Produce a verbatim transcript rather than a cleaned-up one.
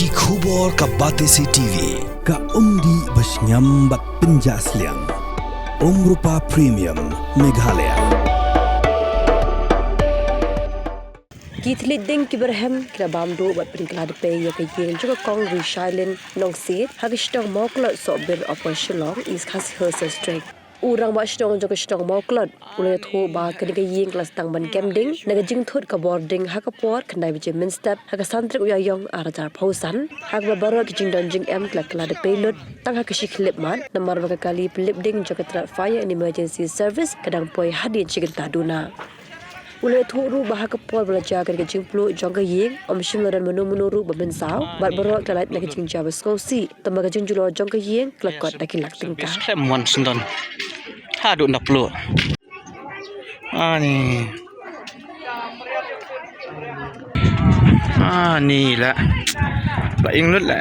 Ki khubor ka Batesi T V, ka umdih ba shngiam bad pynjah sliang. Umrupa Premium, Meghalaya. Ki thylliej ding kiba rhem ki la bam duh bad pynkylla dpei ïa ka ïing jong ka Kong Ri Shailin Nongsiej ha ka shnong Mawklot, Sohbir Upper Shillong, East Khasi Hills District. U rangbah shnong jong ka shnong Mawklot u la ïathuh ba kane ka ïing ka la sdang ban kem ding na ka jingthut ka bording ha ka por khyndai baje mynstep ha ka san tarik u Ïaïong ar hajar arphew san, ha kaba baroh ki jingdon jingem ki la kylla dpei lut tang ha ka shi khyllipmat namar ba ka kali pynlip ding jong ka tnat Fire and Emergency Service ka dang poi hadien shi kynta duna. U la ïathuh ruh ba ha ka por ba la jia kane ka jingpluh jong ka ïing, ym shym la don mano mano ruh ba mynsaw bad baroh ki la lait na ka jingjia ba sngewsih, tangba ka jingjulor jong ka ïing ka la kot da ki lak tyngka. Khlem wan sngewdon haduh na pluh. Ani. Ani la. La ing lut la.